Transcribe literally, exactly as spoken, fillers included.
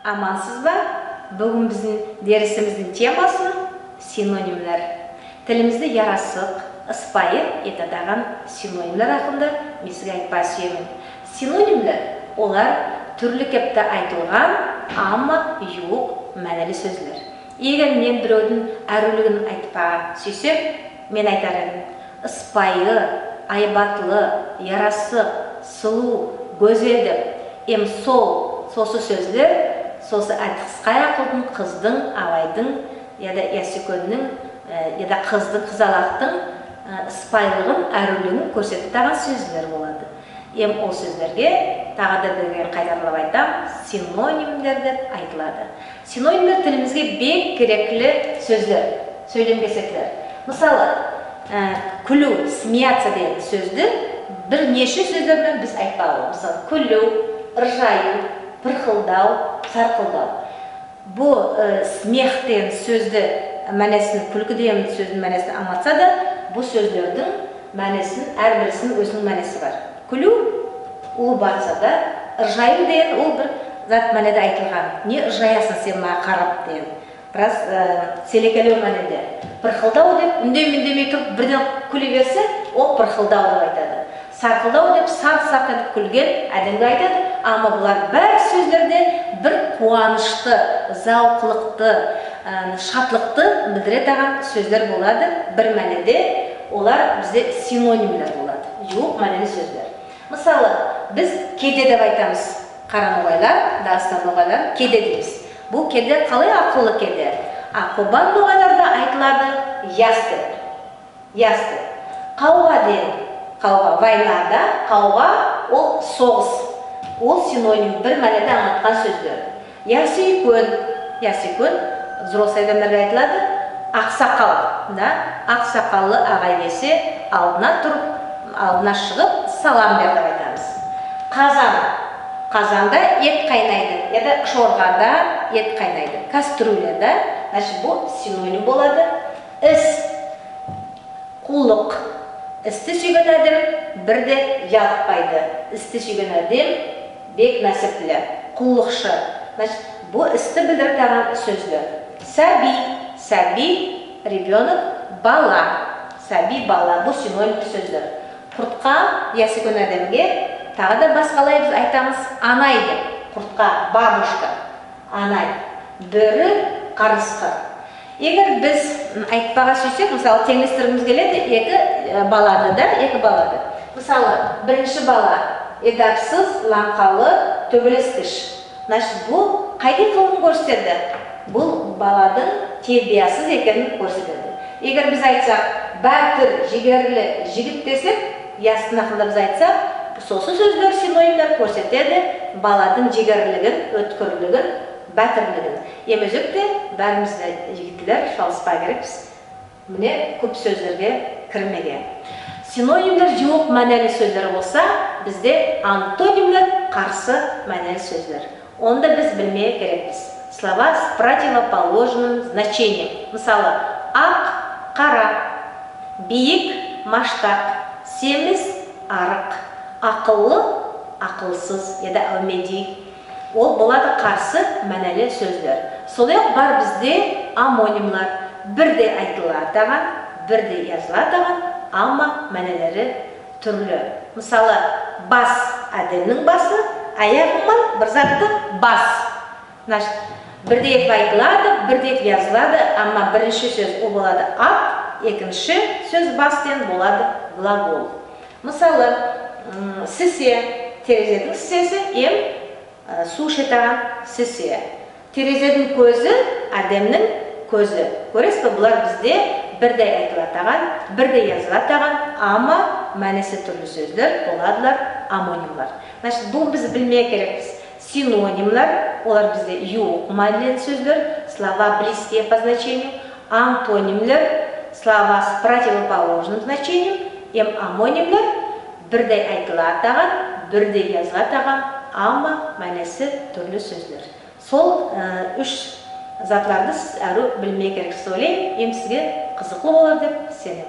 Амансызба? Буьгуьн бизим дерисимиздинъ темасы синонимлер. Тилимизди ярасык, ыспайы этетаган синонимлер акында мен сизге айтпага суьемен. Синонимлер, олар туьрли кепте айтылган, амма ювык маьнели соьзлер. Эгер мен биревдинъ аьруьвлигин айтпага суьйсем, мен айтар эдим: ыспайы, айбатлы, ярасык, сулув, гоьзел деп. Эм сол, сосы соьзлер, сосы аьдискай акылдынъ, кыздынъ, абайдынъ, я да ясуьйкеннинъ, э, я да кыздынъ, кызалактынъ, э, ыспайылыгын, аьруьвлигин коьрсететаган соьзлер болады. Эм ол соьзлерге тагы да бир кере кайтаралап айтаман, синонимлер деп айтылады. Синонимлер тилимизге бек керекли соьзлер, соьйлем кесеклер. Мысалы, э, куьлуьв, смеяться деген соьзди бир неше соьзлер мен биз айтпага боламыз. Мысалы, куьлуьв, ыржаюв, пыркылдав, саркылдав. Бу, э, смех деген соьзди маьнесин, куьлки деген соьздинъ маьнесин анълатса да, бу соьзлердинъ маьнесин, аьр бирисининъ оьзининъ маьнеси бар. Куьлуьв — улыбаться, да, ыржаюв деген ол бир зат маьнеде айтылган. Не ыржаясынъ сен мага карап деген. Бираз, э, селекелев маьнеде. Пыркылдав деп, уьндемей-уьндемей турып, бирден куьле берсе, ол пыркылдав деп айтады. Саркылдав деп сарк-сарк этип куьлген аьдемге айтады. Амма булар баьри соьзлер де бир куванышты, завыклыкты, э, шатлыкты билдиретаган соьзлер болады. Бир маьнеде олар бизде синонимлер болады. Ювык маьнели соьзлер. Мысалы, биз кеде деп айтамыз. Кара ногайлар, Дагестан ногайлар кеде деймиз. Бу кеде калай акыллы кеде? А Кобан ногайларда айтылады яс деп. Яс деп. Кавга деген, кавга, война, да, кавга, ол согыс. Ол синоним, бир маьнеди анълаткан соьзлер. Ясуьйкен, ясуьйкен, взрослый аьдемлерге айтылады, аксакал, да, аксакаллы агай келсе, алдына турып, алдына шыгып, салам бер деп айтамыз. Казан, казанда эт кайнайды, я да шоргада эт кайнайды, кастрюляда, значит, бу синоним болады. Ис, куллык. Исти суьйген аьдем бир де ялыкпайды. Исти суьйген аьдем бек насипли, куллыкшы. Значит, бу исти билдиретаган соьзлер. Саьби, саьби, ребёнок, бала. Саьби, бала, бу синонимлер соьзлер. Куртка, ясуьйкен аьдемге тагы да баскалай биз айтамыз анай деп. Куртка — бабушка. Анай. Боьри — карыскыр. Эгер биз, м, айтпага суьйсек, мысалы, тенълестиргимиз келеди эки, э, балады, да, эки балады. Мысалы, биринши бала эдапсыз, ланъкалы, тоьбелескиш. Значит, бу кайдай кылыгын коьрсетеди? Бу баладынъ тербиясыз экенин коьрсетеди. Эгер биз айтсак, баьтир, йигерли йигит десек, ястынъ акында биз айтсак, сосы соьзлер, синонимлер коьрсетеди баладынъ йигерлилигин, оьткирлигин, баьтирлигин. Эм оьзекте баьримиз де, йигитлер, шалыспага керекпиз мине коьп соьзлерге кирмеге. Синонимлер ювык маьнели соьзлер болса, бизде антонимлер — карсы маьнели соьзлер. Оны да биз билмеге керекпиз. Слова с противоположным значением. Мысалы, ак — кара, бийик — маштак, семиз — арык, акыллы — акылсыз, я да аьвмедий. Ол болады карсы маьнели соьзлер. Солай ок бар бизде омонимлер. Бирдей айтылатаган, бирдей язылатаган, амма маьнелери туьрли. Мысалы, бас — аьдемнинъ басы, аягы ман бир затты бас. Значит, бирдей этип айтылады, бирдей этип язылады, амма биринши соьз ол болады ат, экинши соьз бас деген болады глагол. Мысалы, м, сисе — терезединъ сисеси эм, э, сув ишетаган сисе. Терезединъ коьзи — аьдемнинъ коьзи. Коьресизбе, булар бизде бирдей айтылатаган, бирдей язылатаган, амма маьнеси туьрли соьзлер боладылар, омонимлер. Значит, бу биз билмеге керекпиз. Синонимлер, олар бизде ювык маьнели соьзлер, слова близкие по значению, антонимлер, слова с противоположным значением, эм омонимлер, бирдей айтылатаган, бирдей язылатаган, амма маьнеси туьрли соьзлер. Сол, э, уьш затларды сиз аьруьв билмеге керексиз деп ойлайман, эм сизге кызыклы болар деп сенемен.